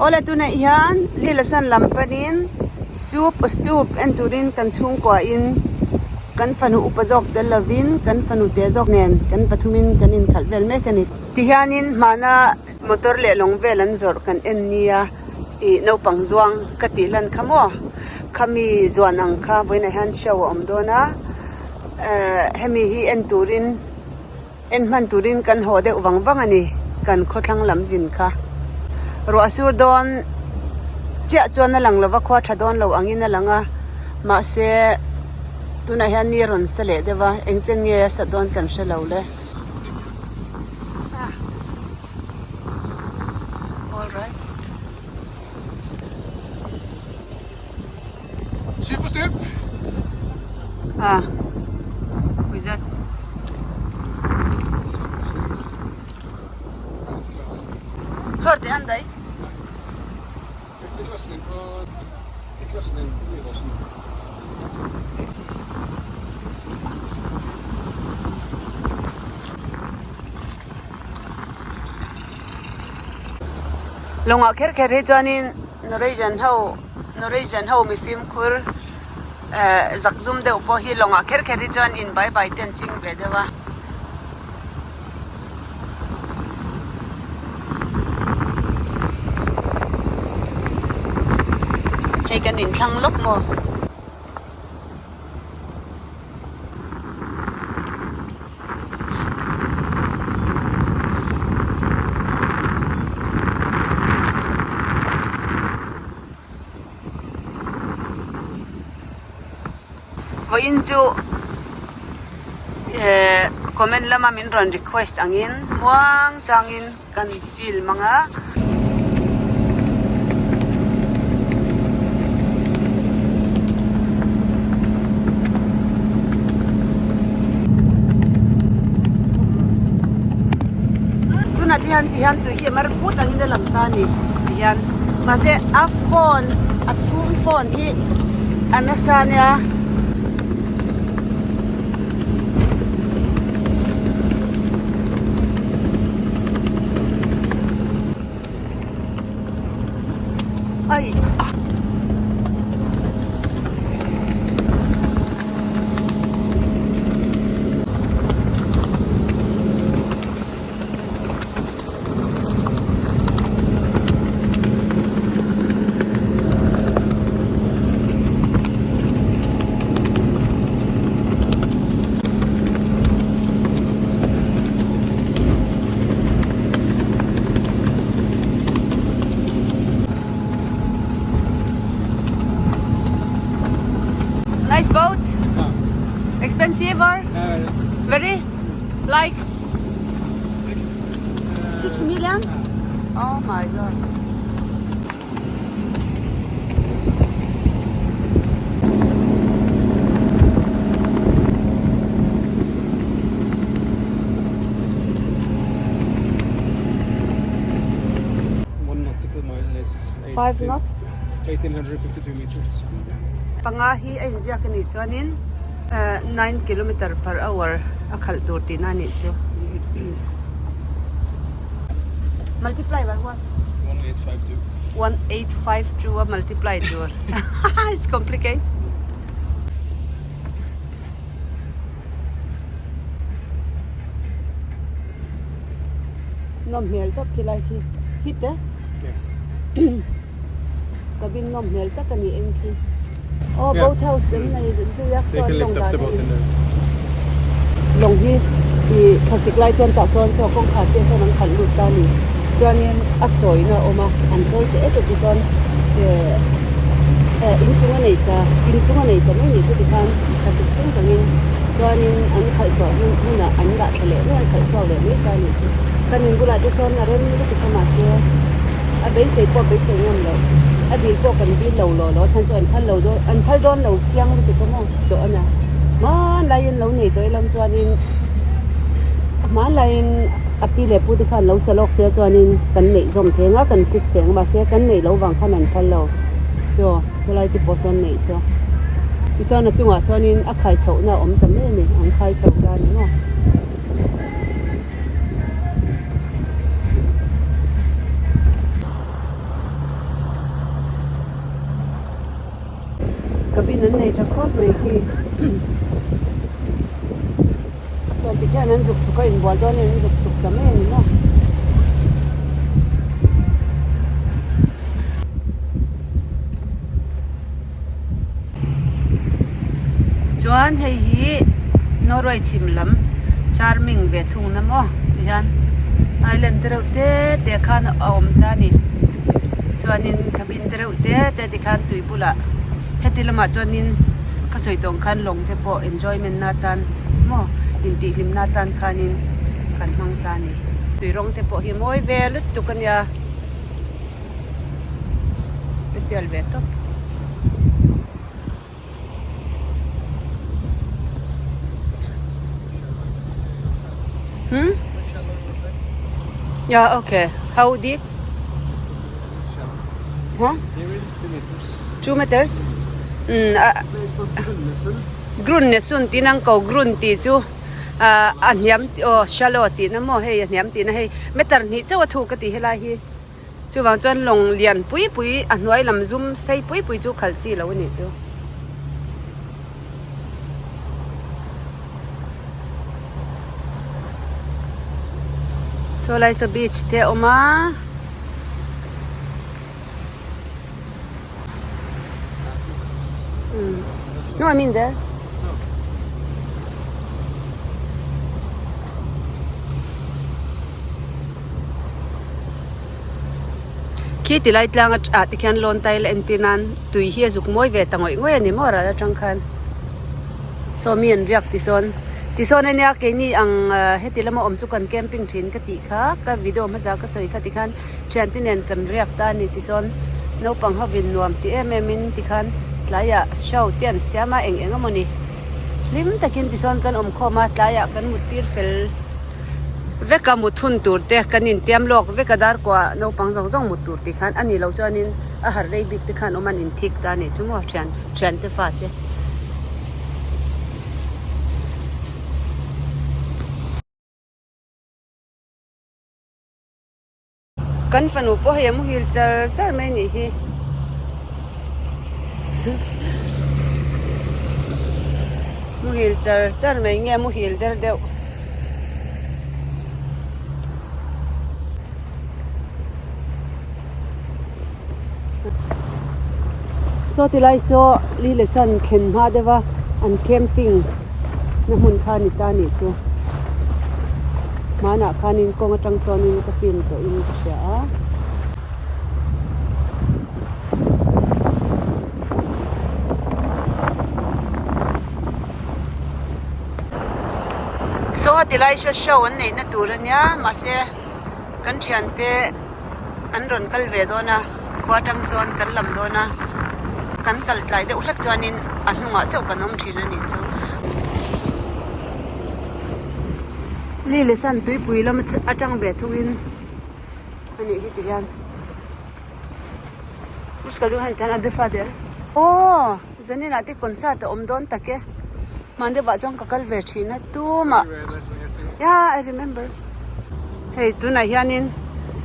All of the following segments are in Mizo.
Awle tunah hian Lilasan lam panin soup stew en turin kan chhungkua in kan fanu upa zawk tel lovin kan fanu te zawk nen kan pathumin kan inkhalh vel mek a ni. Tihianin hmana motor leh lawng vel an zawrh kan en nia ih naupang zuang ka tih lan kha maw khami zuan ang kha vawiinah hian show a awm dawn a ehh hemi hi en turin. En hman turin kan haw deuh vang vang a ni, kan khawthlang lam zin kha. Ruah sur dawn chiah chuan a lang lova, khua tha dawn lo angin a lang a, mahse tunah hian ni a rawn sa leh deuh a, eng chen nge a sat dawn kan hre lo le. Super step. Ah. Who's that? Hörde han dig? Lawngah kher kher hi chuanin Norwegian ho Norwegian ho mi fimkhur eh zak zum deuh pawh hi lawngah kher kher hi chuan in bai bai te an ching ve deuh a. Hei kan inthlang lawk maw? Vawiin chu eh comment lama min rawn request angin muang changin kan film ang a. Tunah te hian ti hian tui hi a mar put angin a lang ta a ni ti hian mahse a phone a chhung phone hi a nasa ania. Ai. Nice boat. Expensive or? Very? Like? 6 million? Oh my god. One nautical mile is 5 knots. 1852 meters. Panga hi a inziak a nih chuanin 9 kilometer per hour a khalh tur tihna a nih chu. Multiply by what? 1852. 1852 a multiply tur. It's complicated. Nawm hmel tak khi lai khi hit e. Cabin nawm hmel tak a ni eng khi. Aw boat house an nei zui a chuan lawng dah daih in lawng hi ih thlasik lai chuan tah sawn saw kawngkhar te sawn an khalh lut ta a ni chuanin a chawina a awm a an chawi teh e te sawn eh eh inchung a nei ta inchung a nei ta mai a nih chu tikhan thlasik chhung chungin chuanin an khalh chhuah hun hunah an dah thla leh mai an khalh chhuak leh mai ta a nih chu kan in bulah te sawn a rem lutuk a mahse a beisei pawh a beisei ngam loh a dil pawh kan dil lo law law chhan chu an phal lo dawn an phal dawn lo chiang lutuk a maw tawh a na hmanlaiin lo nei tawh ila chuanin hmanlaiin a pi leh pu te khan lo sa lawk sia chuanin kan neih zawm thei ang a kan fix thei ang mahse kan neih loh vang khan an phal lo saw sawlai te pawh sawn neih saw tichuan a chungah sawnin a khai chhohna a awm ta mai a ni an khai chho ta a ni maw. Cabin an nei tha khawp mai khi. Chuan tikhian an zuk chhuk a inbual dawn in an zuk chhuk ta mai a ni maw. Chuan hei hi Norway chhim lam charming ve thung na maw tihian island te reuh te te khan a awm ta a ni chuanin cabin te reuh te te tikhan tui bulah heti lamah chuanin ka sawi tawng khan lawng te pawh enjoyment na atan maw intihhlimna atan khanin kan hmang ta a ni tui rawng te pawh hi mawi ve lutuk a nia. Special ve tawp. Hmm? Yeah, okay. How deep? Huh? 2 meters. Mm, Grunnesun tin ang ko grun ti chu a hniam aw shallow tihna maw hei a hniam tihna hei meter hnih chauh a thuk a ti helai hi. Chuvang chuan lawng lian pui pui a hnuai lam zum sei pui pui chu khalh chi lo a nih chu. Saw lai saw beach te a awm a. No I mean there. Khi ti lai tlang ah te khian lawn tail entir nan tui hi a zuk mawi ve ta ngawih ngawih a ni maw ral atang khan saw mi an riak ti sawn ti sawn ania keini ang heti lama awm chu kan camping thin ka tih kha ka video hmasa ka sawi kha tikhan Thiante nen kan riak ta a ni tichuan naupang hovin nuam ti em em in tikhan tlaiah show te an siam a eng eng emaw ni hlim takin tichuan kan awm khawm a tlaiah kan mut tir fel vek a mut hun tur te kan intiam lawk vek a dar kuah naupang zawng zawng mut tur tikhan a ni lo chuanin a harh rei bik te khan awm an inthik ta a nih chu maw thian thiante fate. Kan fanu pawh hei a muhil char char mai anih hi muhil char char mai nge muhil der deuh. Saw ti lai saw li leh san thlen hma deuh a an camping na hmun kha a ni ta anih chu hmanah khanin kawng atang sawnin ka film tawhin ka hria a. Saw ti lai saw show an neihna tur ania mahse kan thiante an rawn kal ve dawn a khua atang sawn kan lam dawn a kan kal tlai deuh hlek chuanin a hnungah chauh kan awm thin a nih chu. Li leh san tuipui lam atang ve thungin a nih hi ti hian aw zanin ah te concert a awm dawn tak e hman deuh ah chuan ka kal ve thin a tumah yeah I remember hei tunah hianin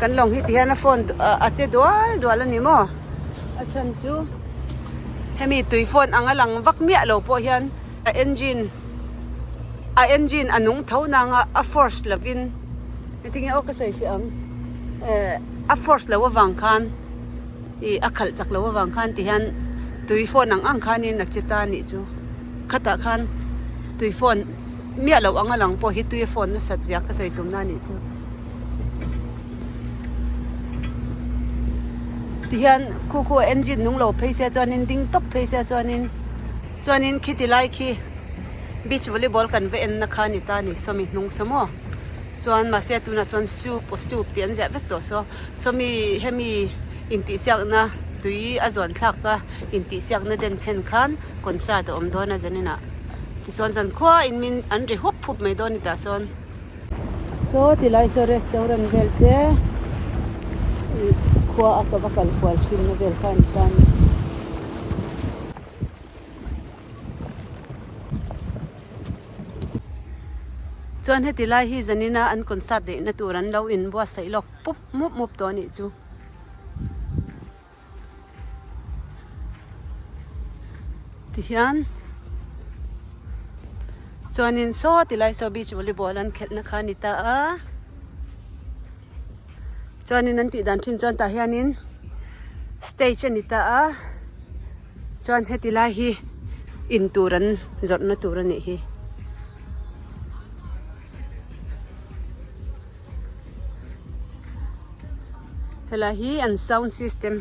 kan lawng hi ti hian a phone a che dual dual a ni maw a chhan chu hemi tui phone anga lang vak miah lo pawh hian a engine a engine a nung tho nang a a force lovin engtin nge aw ka sawi fiah ang eh a force loh avang khan ih a khalh chak loh avang khan ti hian tui phone ang ang khanin a che ta a nih chu khatah khan tui phone miah loh anga lang pawh hi tui a phone nasat zia ka sawi tumna a nih chu tihian khu khu a engine nung lo phei se chuanin ding tawp phei se chuanin chuanin khiti lai khi beach volleyball kan va en na kha a ni ta a ni sawmi hnung saw maw chuan mahse tunah chuan soup aw soup tih an ziah vek tawh saw sawmi hemi intihsiakna tui a zuan thlak a intihsiakna den chhen khan concert a awm dawn a zaninah tichuan zan khua in min an ri hup hup mai dawn a ni tah sawn. Saw tilai saw restaurant vel te ih khua a ka va kal kual thin na vel kha a ni ta a ni. Chuan heti lai hi zanina an concert neihna tur an lo inbuatsaih lawk pup mup mup tawh a nih chu. Tihian chuanin saw tilai saw beach volleyball an khelhna kha a ni ta a chuanin an tih dan thin chuan tah hianin stage a ni ta a chuan heti lai hi in tur an zawrhna tur a nih hi. Helai hi an sound system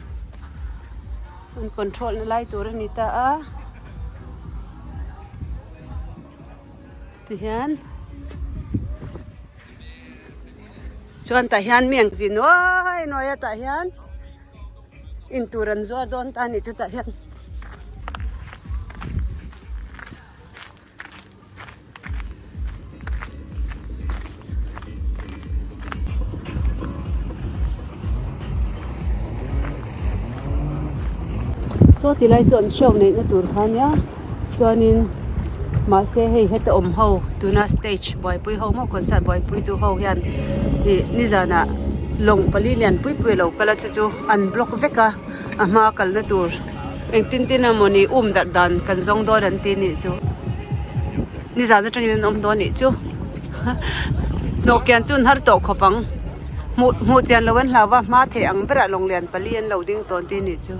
an control na lai tur a ni ta a tihian chuan tah hian mi ang chi nuai nuai a tah hian intur an zuar dawn ta a nih chu tah hian. Saw ti lai saw an show neihna tur kha ania chuanin mahse hei heta awm ho tuna stage buaipui ho maw concert buaipui tu ho hian ih nizanah lawng pali lian pui pui a lo kal a chu chu an block vek a a hma kalna tur. Engtin tin emawni um darh dan kan zawng dawn an ti nih chu nizan atangin an awm dawn nih chu hnawh kian chu an har tawh khawp ang hmuh hmuh chian loh an hlau va hma theih ang berah lawng lian pali an lo ding tawn ti nih chu.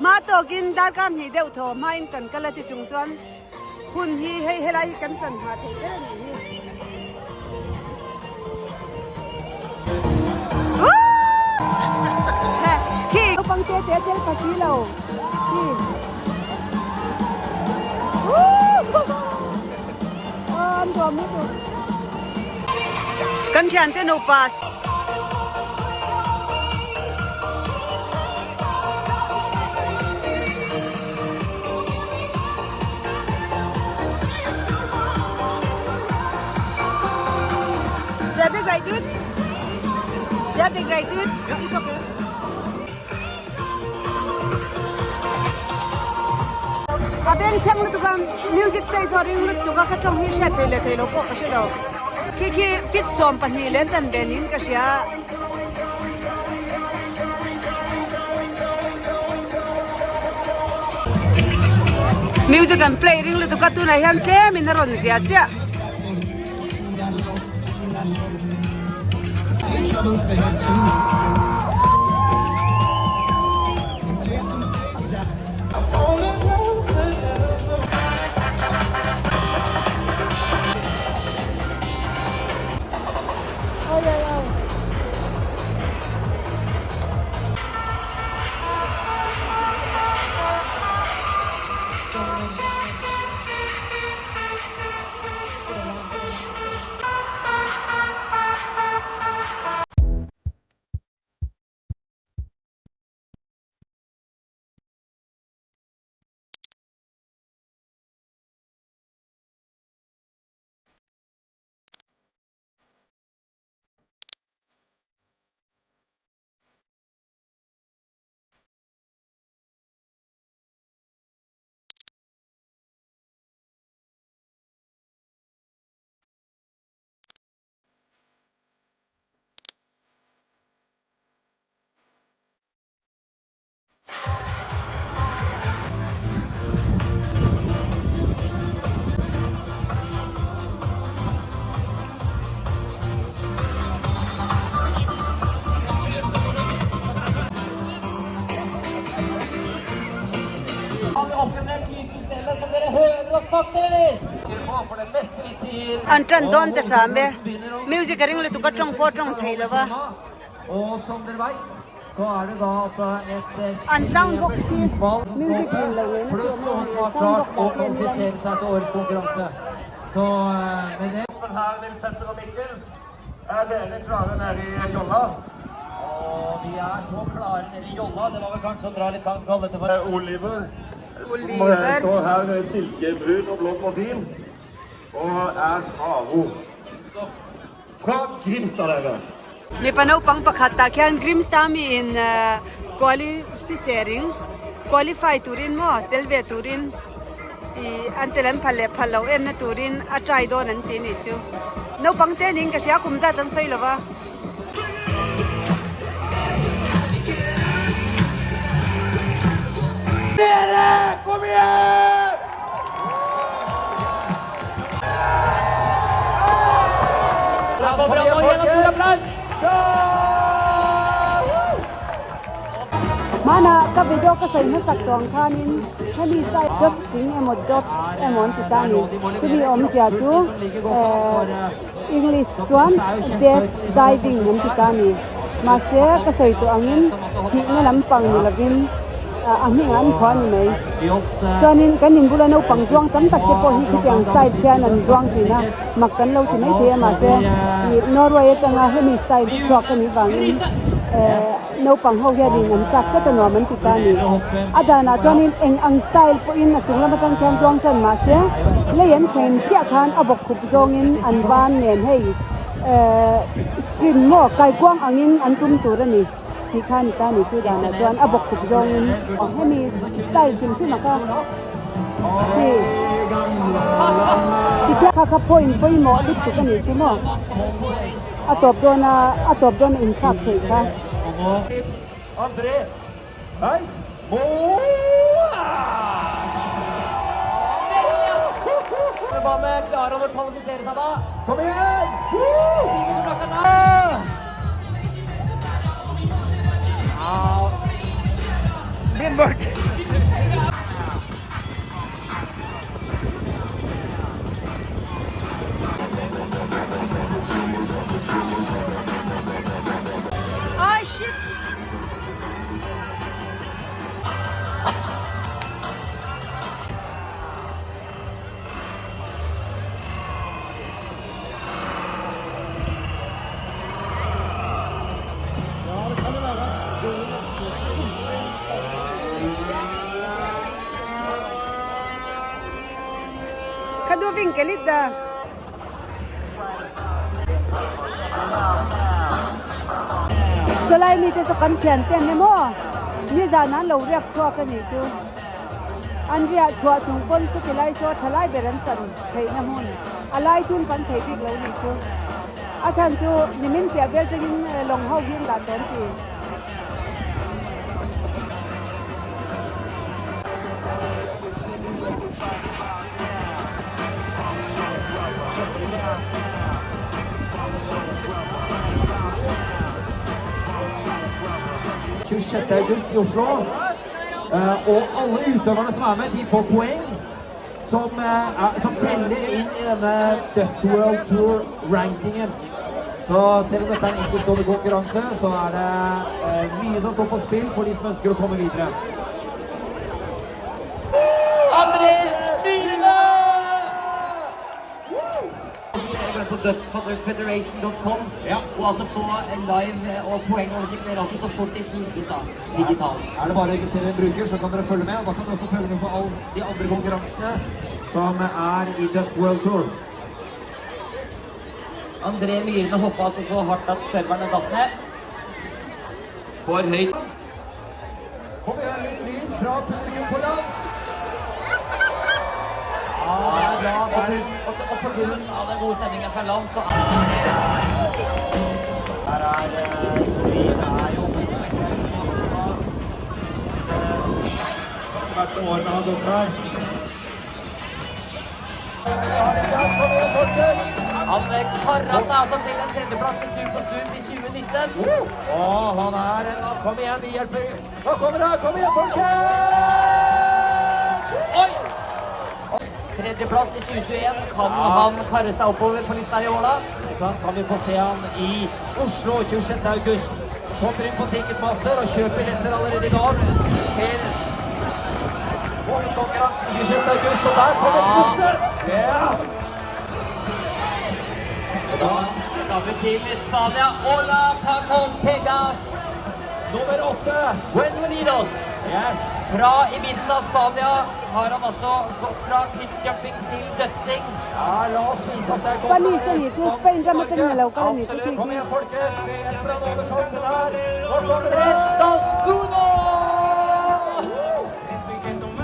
Hma tawkin darkar hnih deuh thaw hmain kan kal a ti chung chuan hun hi hei helai hi kan chan hma thei ber a nih hi. Khi naupang te te tel pha si lo khi an duam lutuk kan thiante nupa Ser det greit ut? Ser det greit ut? Ja, it's okay. A beng thleng lutuk a music play saw ring lutuk a ka tawng hi hriat thei leh thei lo pawh ka hre lo. Khi khi fit 12 leh chanve niin ka hria. Music an play ring lutuk a tunah hian tlem in a rawn zia chiah. An tan dawn ta hram e music a ring lutuk a tawng pawh a tawng thei lo va. An sound box hi music rin loh nena chu awm lo a ni sound box ah te an hian. Oliver. Står her med silkebrun og blå profil og er faro. Fra Grimstad, dere. Mipa naupang pakhat tah khian Grimstad mi in qualifisering qualify turin maw tel ve turin ih an tel an phal leh phal loh enna turin a try dawn an ti anih chu. Naupang te niin ka hria kum zat an sawi lova. Hmana ka video ka sawi hmasak tawh ang khanin hemi side dot sing emaw dot emaw an ti ta a ni. Chumi awmzia chu eh. English chuan death diving an ti ta a ni. Mahse, ka sawi tawh angin thihna lampang ni lovin a hmingah an phuah a ni mai. Chuanin kan inbula naupang zuang tam tak te pawh hi khitiang style khian an zuang thin a, mak kan lo ti mai thei a mahse Norway atanga hemi style hi chhuak a nih vangin naupang ho hianin an chak tlat a nuam an ti ta a ni. A danah chuanin eng ang style pawhin a chung lam atang khian zuang chuan mahse lei an thleng chiah khan a bawk khup zawngin an ban nen hei ehh screen maw kaikuang angin an tum tur a ni tih kha a ni ta a ni chu danah chuan a bawk khup zawngin hemi style hrim hrim a kha ti tikhian kha kha point pawimawh lutuk a ni chu maw. A tawp dawn a, a tawp dawn a inthlak theih kha. Andre Hei Moa! Kom igjen! Lindberg! Ai shit! Kan du vinke litt da. Chulai mite chu kan thian te an ni maw? Nizan an lo riak chhuak a nih chu. An riah chhuah chung pawn chuti lai saw thalai ber an chan theihna hmun a lai tun kan thei bik lo nih chu. A chhan chu nimin piah vel tangin lawng ho hi an dah tawh an ti. Tjuesjette august i Oslo. Og alle utøverne som er med, de får poeng som, som teller inn i denne Døds World Tour-rankingen. Så selv om dette er en enkeltstående konkurranse, så er det mye som står på spill for de som ønsker å komme videre. André Myhre! På dødsfederation.com Ja. og altså få live og poengoversikt ned altså så fort de finnes da, digitalt. Er det bare å registrere en bruker, så kan dere følge med. Og da kan dere også følge med på alle de andre konkurransene som er i Døds World Tour. André Myrene hoppa altså så hardt at serverne datt ned. For høyt. Får vi høre litt lyd fra publikum på land? Ja, det er bra. Og, Der, tusen, og, og på grunn av den gode stemninga fra land, så er der er Solid er jo Etter hvert som årene har gått her. Han kara seg altså til en tredjeplass i Super Stup i 2019. Og han er en Kom igjen, vi hjelper. Nå kommer han! Kom igjen, folkens! Oi! Tredjeplass i 2021. Kan han karre seg oppover på lista i år, da? Ikke sant? Kan vi få se han i Oslo 26. august? Kom dere inn på Ticketmaster og kjøp billetter allerede i dag til hovedkonkurransen 26. august. Og der kommer Knutsen! Ja! Og da Skal vi til Spania. Hola, Paco Pegas. nummer 8. Buenvenidos. Yes. Fra Ibiza, Spania har han altså gått fra cliffjumping til dødsing. Ja, la oss vise at det er godt Spanish ani chu Spain ram atang ni lo kal ani chu khi Kom khi. igjen, folkens. Vi hjelper han over kanten her. Nå kommer det! Restascuno!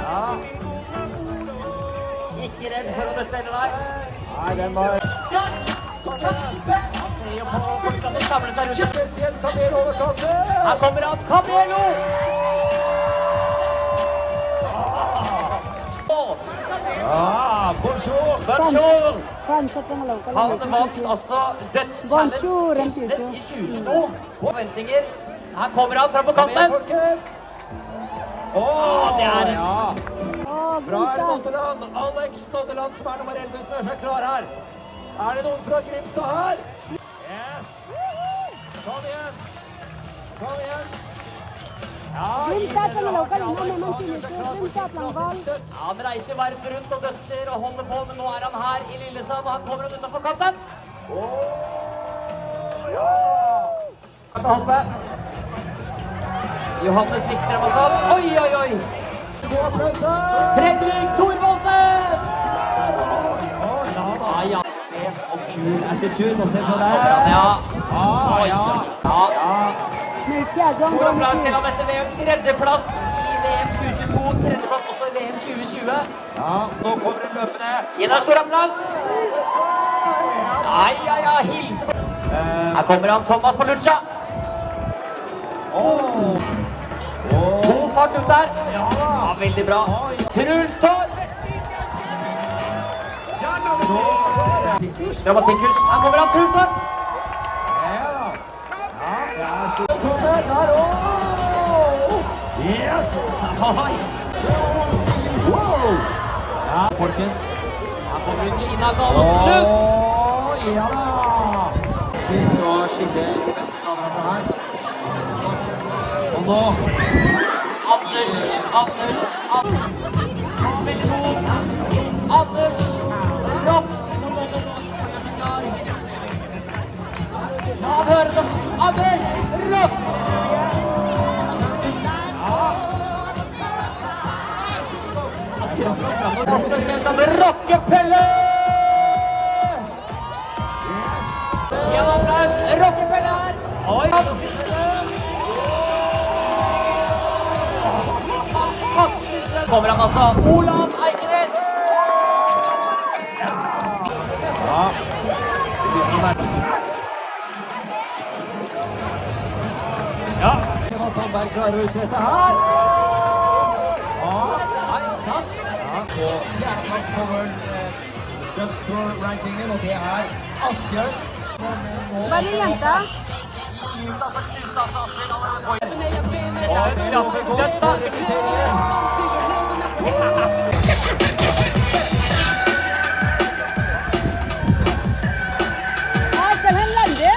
Ja. Ikke redd for å dødse heller, nei. Nei, den var Ser jo på folka som samler seg rundt. Spesielt Camelo over kanten. Her kommer han, Camelo! Åh, Ja, bonjour. Bonjour! France atang lo kal ani Han chu khi vant khi. altså Døds Bonjour, Challenge han sier Business så. i 2022. Forventninger. Her kommer han fram på Kom igjen, kanten. folkens. Åh, det er- ja. Oh, Bra er det Grimstad. Noddeland. Alex Noddeland som er nummer 11 som gjør seg klar her. Er det noen fra Grimstad her? Yes. Kom igjen. Kom igjen. Ja, Grimstad atang lo kal Alex ani man han ti gjør ni seg chu klar for Grimstad tlangval. klassisk døds. Han reiser verden rundt og dødser og holder på, men nå er han her i Lillesand, og han kommer han utenfor kanten. Åh, ja! Hoppe. Johannes Wikstrøm altså. Oi, oi, oi! God applaus her! Fredrik Thorvaldsen! Åh, ja da. Ja, ja. Og kul attitude, og se på det. Kommer han, ja. Ja, ja. Ja. Ja. Hmeichhia zawng Stor dawn applaus khi. til han etter VM. Tredjeplass i VM 2022. Tredjeplass også i VM 2020. Ja, nå kommer hun løpende. Gi deg en stor applaus. Ja, ja, ja. Hilse. Her kommer han, Thomas Paluccia. Åh. Åh. God fart ut der. Ja da. Ja, veldig bra. Truls Torp. Dramatikkurs. Her kommer han, Truls Torp. Ja da. Ja, det er så Kommer der òg! Yes! Oi. Wow! Ja, folkens. Her kommer hun til Ina Galaasen Lund. Åh, ja da! Fint å skille de beste fra hverandre her. Og nå Anders, Anders, Anders. Veldig god. Anders Rops. La ham høre det. Anders Rops! Også kjent som Rockepelle! Gi en applaus. Rockepelle her. Oi. Kommer han altså. Olav Eikenes. Ja. Vi begynner å nærme Ja. Hva Tandberg klarer å utrette her. Ja. Nei, sant? Ja, på fjerdeplass på World Dutch Tour-rankingen, og det er Asbjørn. Bali jenta. Dette er jo klassisk døds, da. Ah, skal han lande?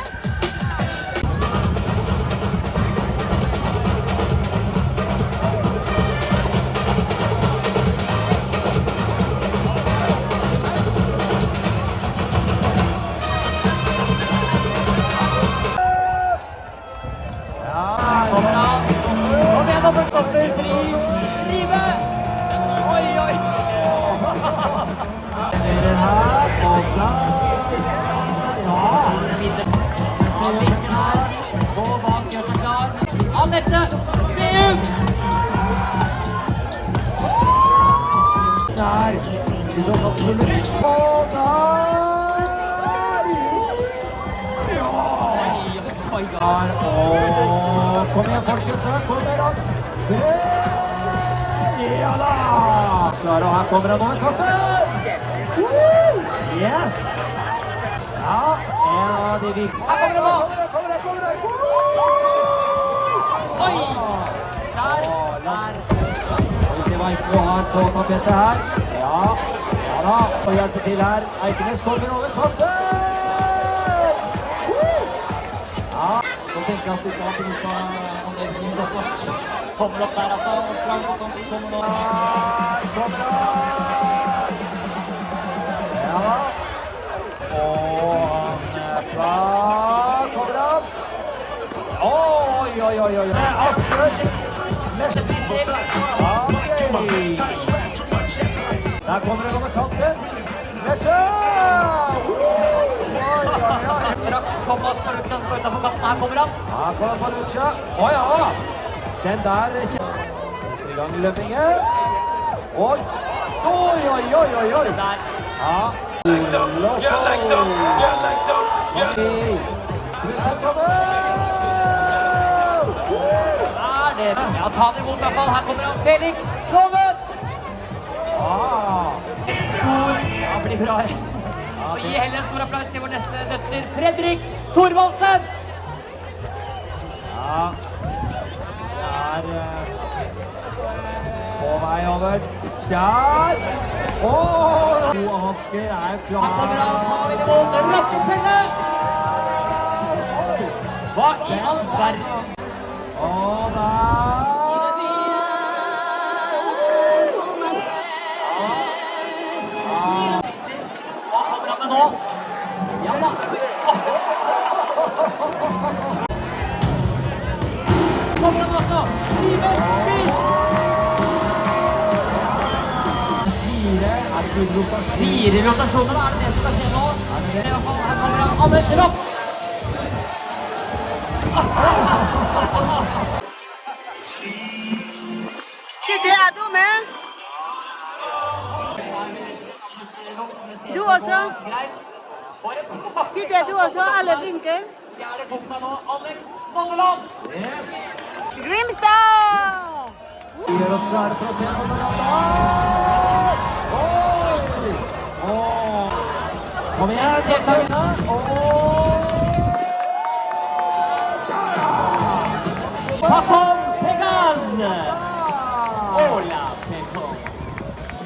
Kommer han. Kom igjen nå, Kristoffer Friis Rive. Oi, oi. Leverer her, og der. Ja. Ja, vinker her. Gå bak, gjør seg klar. Anette Sveum. Der. De såkalt fulle. Og der! Ja! Oi, oi, oi. Der, og kom igjen, folkens. Der kommer han. Ja da! Klar, og her kommer han over kanten. Woo! Yes! Ja, en av de virkelig Her kommer det nå. Kommer han, kommer han, kommer han! Oi! Der. Der. Skal vi se hva Eikemo har på tapetet her. Ja, ja da. Og hjelper til her. Eikenes kommer over kanten! Woo! Ja, så tenker jeg at du ikke har benytta anledningen godt nok. Tommel opp der, altså. Og Frank og Tom kommer nå. Der kommer han! Ja da. Og han klar kommer han. Oi, oi, oi, oi. Asbjørn. Ok. Der kommer den over kanten. Mesje! Oi, oi, oi. Straks Thomas Farrugia som går utenfor kanten. Her kommer han. Her kommer Farrugia. Å ja! Den der setter i gang løpingen. Oi, oi, oi, oi, oi, oi. Der. Ja. Knutsen kommer! Er det Ja, ta han imot i hvert fall. Her kommer han. Felix Loven! Ah. Stor Ja, blir bra. Og gi heller en stor applaus til vår neste dødser, Fredrik Thorvaldsen! Ja. Det er på vei over. Der! Åh! Og Hansker er klar. Her kommer han, tar vel imot Rockepelle! Hva i all verden? Og der! Hva kommer han med nå? Ja da. Kommer han altså? Simen Spies! Fire. Er det fire rotasjoner? Fire rotasjoner, da er det det som skal skje nå? I hvert fall, her kommer han, Anders Rock! Sitte er du med? Du også? Greit. For en Sitte du også? Alle vinker. Stjerne fokuset nå, Alex Monneland! Yes. Grimstad! Vi gjør oss klare for å se på den andre. Oi! Åh. Kom igjen, deltakerne. Og Pacon Pegan! Hola, Pecon.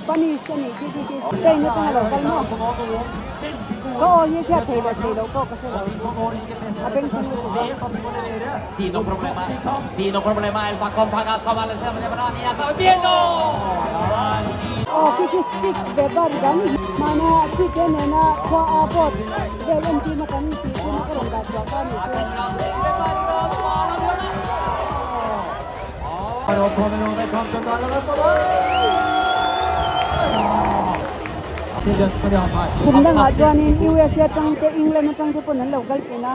Spanish ani ki ki ki Spain na tanga lo kal mo. Altså nå noen veldig gode Ko o ye sha thei lo thei lo ko ka se Og lo. de som nå ligger mest A beng etter først, sing vet at de må levere. Si no Så problema. godt de kan. Si no problema. El Pacon Pagas come Alessandro viendo. O ki ki stick ve bar dan mana ki te ne na khwa a bot vel en ti na kan ti ku na ka ron da chwa ka ni chu. Og nå kommer over kanten der, og der kommer Til døds for Jan her. Kum dangah chuanin USA atang te England atang te pawn an lo kal thin a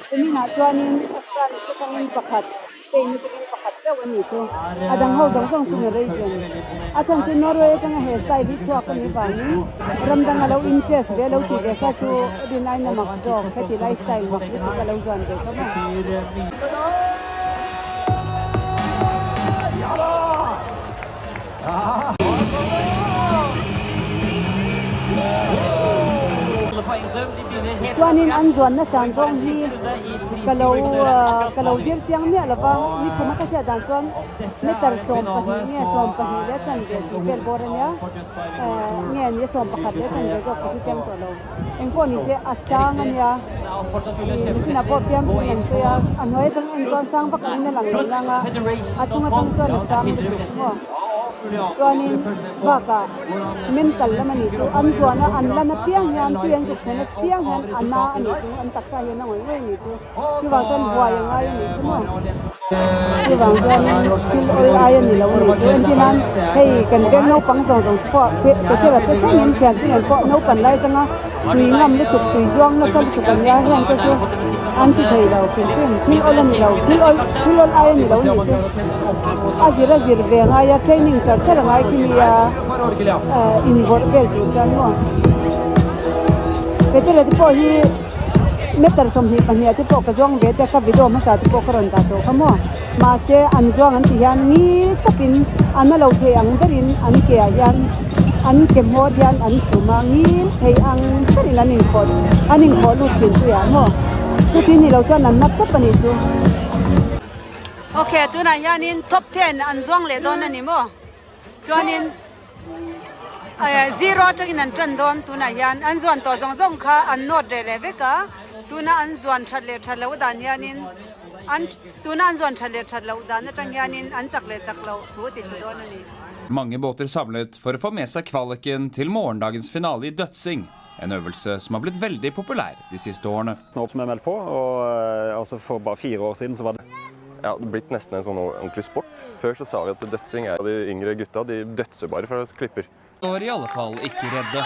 tuninah chuanin France atangin pakhat Spain atangin pakhat chauh a ni chu a dang ho zawng zawng chu ni rei chen a chhan chu Norway atanga he style hi chhuak a nih vangin ram danga lo interest ve lo tih ve kha chu rin aina mak zawk heti lai style mak lutuk a lo zuan ve kha maw. Betyr mye. Ja da! Ja. Chuanin an zuanna san zawng hi ka lo ka lo zir chiang miah lova nikhum a ka hriat dan chuan meter 12 nge 12 leh chanve tih vel bawr ania nge ni 11 leh chanve zawk ka hre chiang tawh lo engpawh ni se a sang ania ih mihring pawh fiam thing an sawi a a hnuai atang en chuan sang vak angin a lang lo lang a a chung atang chuan a sang lutuk maw. Chuanin bakah mental lam a nih chu an zuan a an lan apiang hian tui an zuk thlen apiang hian a na a nih chu an taksa hian a ngawih ngawih a nih chu chuvang chuan buai a ngai a nih chu maw chuvang chuanin thil awl ai a ni lo a nih chu entir nan hei kan veng naupang zawng zawng pawh petrol ah te thlengin thian chu nen pawh naupan lai atanga tui ngam lutuk tui zuang nasa lutuk an nia heng te chu an ti thei lo hrim hrim thil awl a ni lo thil awl thil awl ai a ni lo a nih chu a zir a zir ve ngai a training char char a ngai khi mi a invawrh vel tur chuan maw petrol te pawh hi meter 22 ah te pawh ka zuang ve te ka video hmasa te pawh ka rawn dah tawh kha maw mahse an zuang an ti hian ngil takin an a lo thei ang berin an ke ah hian an ke hmawr hian an chhum a ngil thei ang berin an inkhawh an inkhawh lut thin chu ah maw chuti ni lo chuan an nap tawp a nih chu. Ok tunah hianin top 10 an zuang leh dawn a ni maw chuanin zero atangin an tan dawn tunah hian an zuan tawh zawng zawng kha an nawt reh leh vek a tuna an zuan that leh that loh dan hianin an tuna an zuan that leh that loh dan atang hianin an chak leh chak loh thu a ti thlu dawn a ni. Mange båter samlet for å få med seg kvaliken til morgendagens finale i dødsing. En øvelse som har blitt veldig populær de siste årene. Nå som er meldt på, og altså for bare 4 år siden så var det Ja, det blitt nesten en sånn ordentlig sport. Før så sa vi at dødsing er de yngre gutta, de dødser bare fra klipper. Var i alle fall ikke redde.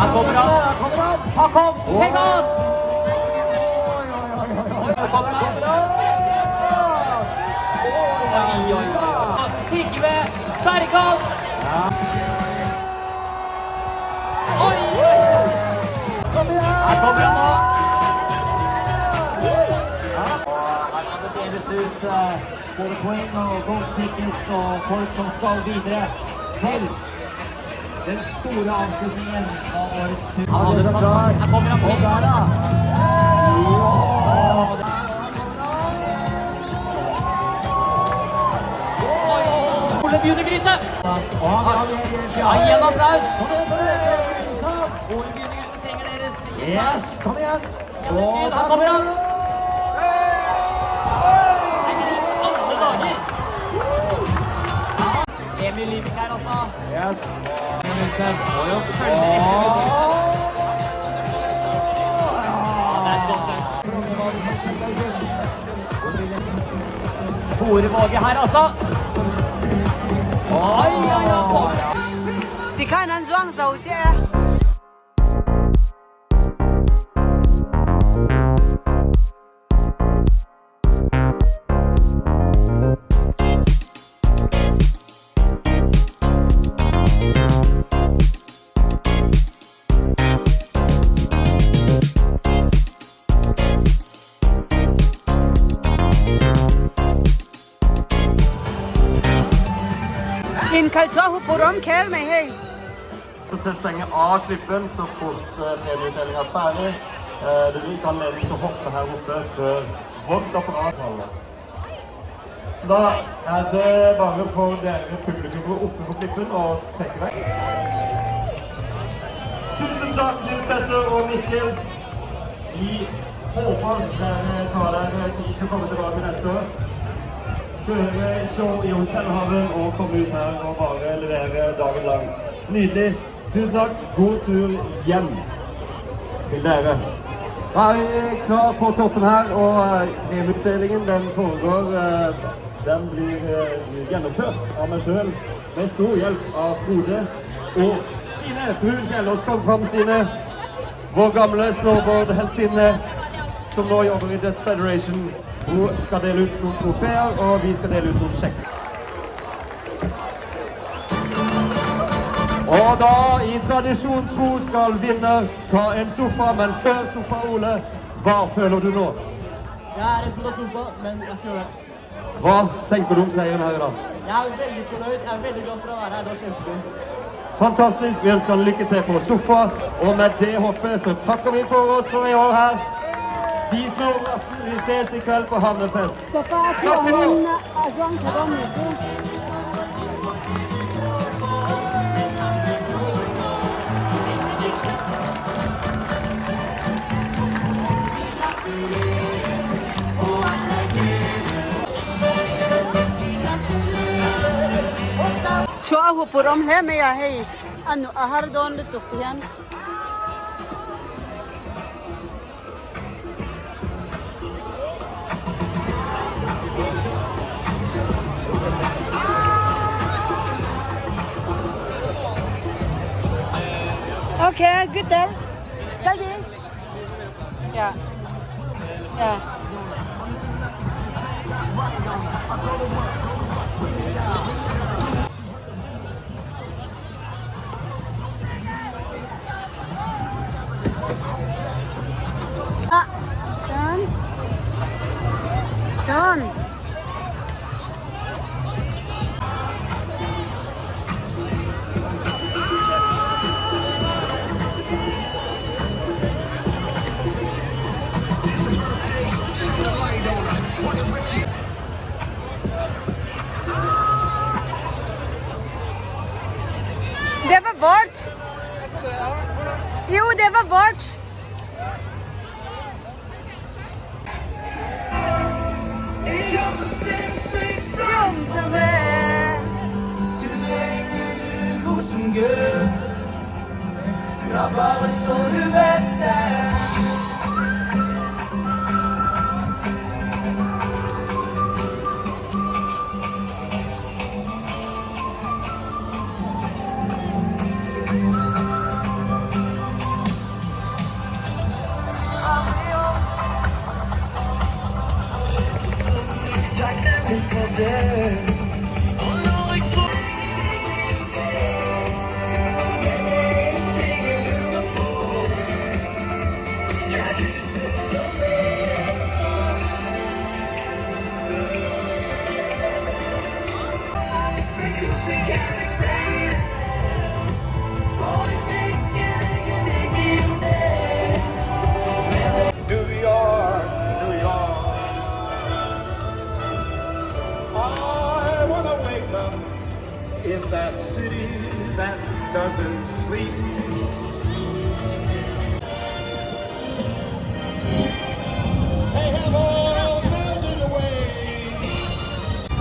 Her kommer han. Hakon Hegas! Her kommer han. Oi, oi, oi. Sigve Bergan! Oi, oi, oi. Her kommer han nå. Her kan det deles ut både poeng og gold tickets og folk som skal videre til den store avslutningen av årets tur. Han holder seg klar. Her kommer han. Og der, ja. Ole begynner Gryte. Og han vil ha mer hjelp, Ja, gi en applaus. Kom igjen, kom igjen, kom igjen. Ole begynner Gryte trenger deres hjelp. Yes, kom igjen. Og her kommer han. Nei, men i alle dager! Ja, Emil Livik her, altså. Yes. Må jo følge etter. Ja, det er et godt stunt. Tore Våge her, altså. Oi, oi, oi. Tikhan an zuang zo che a. Inkhalh chu a huphurh awm kher mai hei. Til å stenge av klippen så fort premieutdelinga er ferdig. Det blir ikke anledning til å hoppe her oppe før vårt apparat holder. Så da er det bare for dere publikummere oppe på klippen å trekke vekk. Tusen takk, Nils Petter og Mikkel. Vi håper dere tar dere tid til å komme tilbake neste år. Kjøre show i hotellhaven og komme ut her og bare levere dagen lang. Nydelig. Tusen takk. God tur hjem til dere. Da er vi klar på toppen her, og premieutdelingen den foregår Den blir gjennomført av meg sjøl med stor hjelp av Frode og Stine Brun Kjellås, kom fram, Stine. Vår gamle snowboardheltinne som nå jobber i Dutch Federation. Hun skal dele ut noen trofeer, og vi skal dele ut noen sjekker. Og da, i tradisjon tro, skal vinner ta en sofa, men før sofa, Ole, hva føler du nå? Jeg er redd for å ta sofa, men jeg skal gjøre det. Hva tenker du om seieren her i dag? Jeg er veldig fornøyd. Jeg er veldig glad for å være her. Det var kjempegøy. Fantastisk. Vi ønsker han lykke til på sofa. Og med det hoppet så takker vi for oss for i år her. De som er over 18, vi ses i kveld på havnefest. Sofa a chuangin a zuang thei dawn ni chu. Chhuah a huphurh awm hle mai a hei a nu a har dawn lutuk ti hian. Ok, gutter. Skal de? Ja. Ja. Ah, sånn. Sånn. Det var vårt. Jo, det var vårt.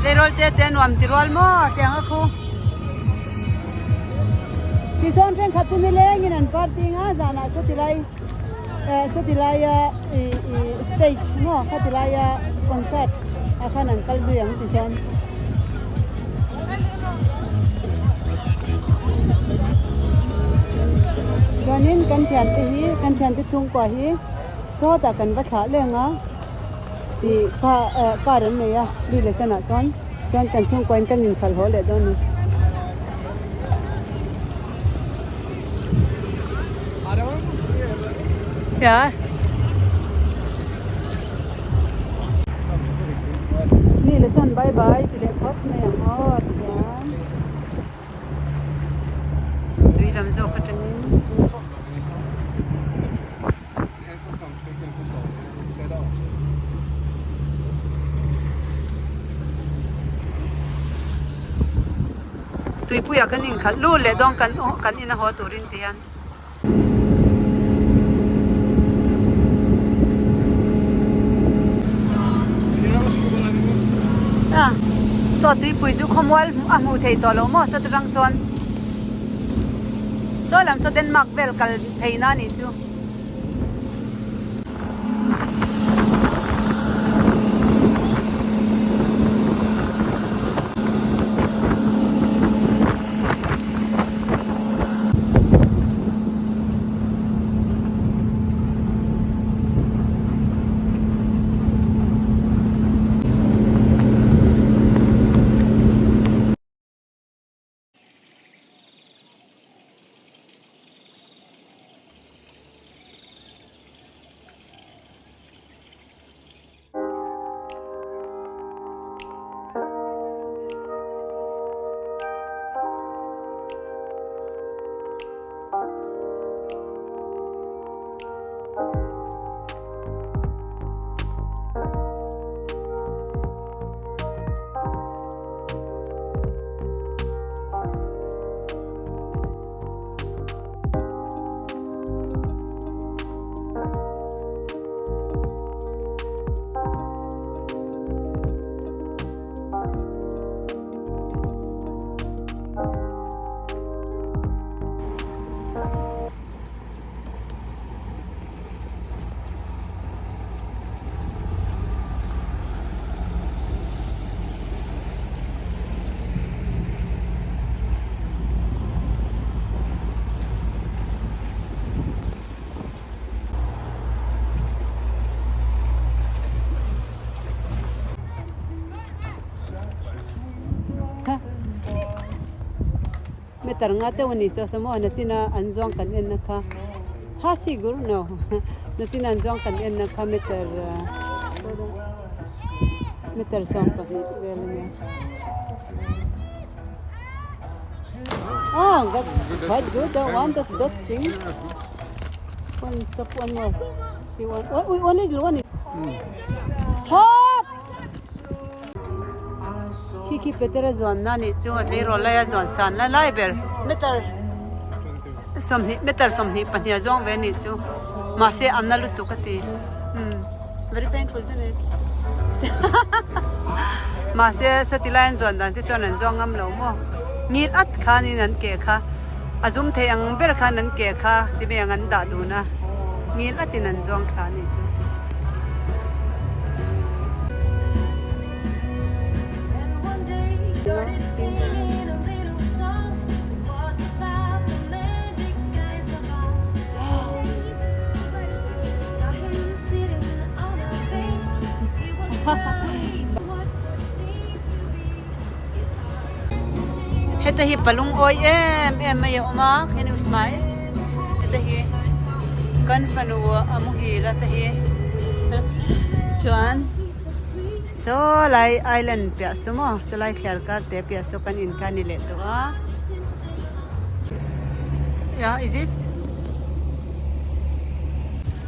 Tleirawl te te nuam ti rual maw tiang a khu. Tisawn thenkhat chu nilengin an party nga zanah sawti lai eh sawti laia ih ih stage maw khati laia concert ah khan an kal zui ang tisawn. Chuanin kan thiante hi kan thiante chhungkua hi sawtah kan va thlah leng a tih kha eh car an nei a mi leh senah chuan chuan kan chhungkua in kan inkhalh haw leh dawn a ni. Mi leh sen bye bye ti leh phawt mai ang aw ti hian tui lam zawk atangin. Tuipuiah kan inkhalh lut leh dawn kan kan in a haw turin ti hian. Saw tuipui chu khawmual a hmuh theih tawh lo maw sawt atang sawn saw lam saw Denmark vel kal theihna a nih chu. Meter nga chauh a ni saw saw maw nachina an zuang kan en na kha ha sigur no nachina an zuang kan en na kha meter meter 12 vel a nia ah that's quite good the one that dot sing one stop one more see one oh only one hop Khi khi Petera zuanna nih chu a tleirawl laia zuan san la lai ber meter 20 meter 22 a zuang ve nih chu mahse a na lutuk a ti umm very painful chu ni mahse sawti laiin zuan dan te chuan an zuang ngam lo maw ngil at khanin an ke kha a zum thei ang ber khan an ke kha ti mai ang an dah dun a ngil atin an zuang thla a nih chu. Heta hi palung awi em em mai a awm a can you smile heta hi kan fanu a muhil a te hi chuan saw lai island piah saw maw saw lai thliar kar te piah saw kan in kha a ni leh tawh a yeah is it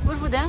Hvorfor det?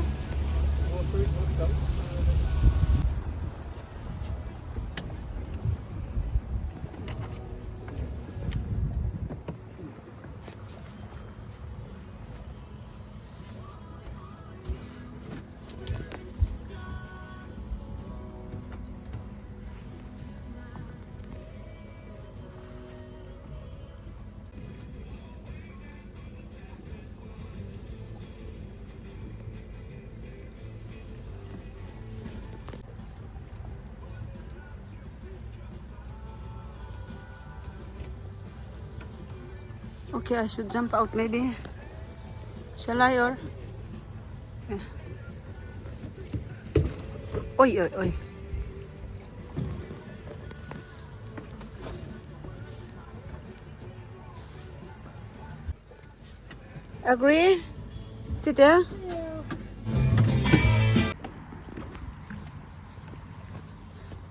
Okay, I should jump out maybe. Shall I or? Okay. Oi, oi, oi. Agree? Sit there?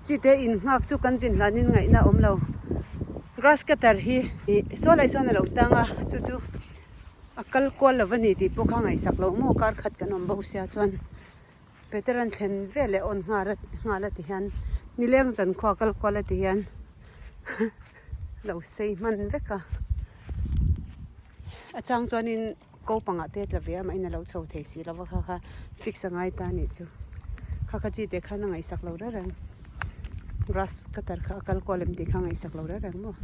Chite in nghak chu kan zin hlanin ngaihna a awm lo. Grass cutter hi ih saw lai sawn a lo tang a, chu chu a kal kual lo a ni tih pawh kha ngaihsak loh maw kar khat kan awm bawk sia chuan Peter an thlen ve leh awn nghal a nghal a ti hian nileng zankhua kal kual a ti hian lo sei hman vek a. A chang chuanin ko pangah te tla ve a mah in a lo chho thei si lo va kha kha fix a ngai ta a nih chu kha kha chi te khan a ngaihsak lo reng reng grass cutter kha a kal kual em tih kha a ngaihsak lo reng reng maw.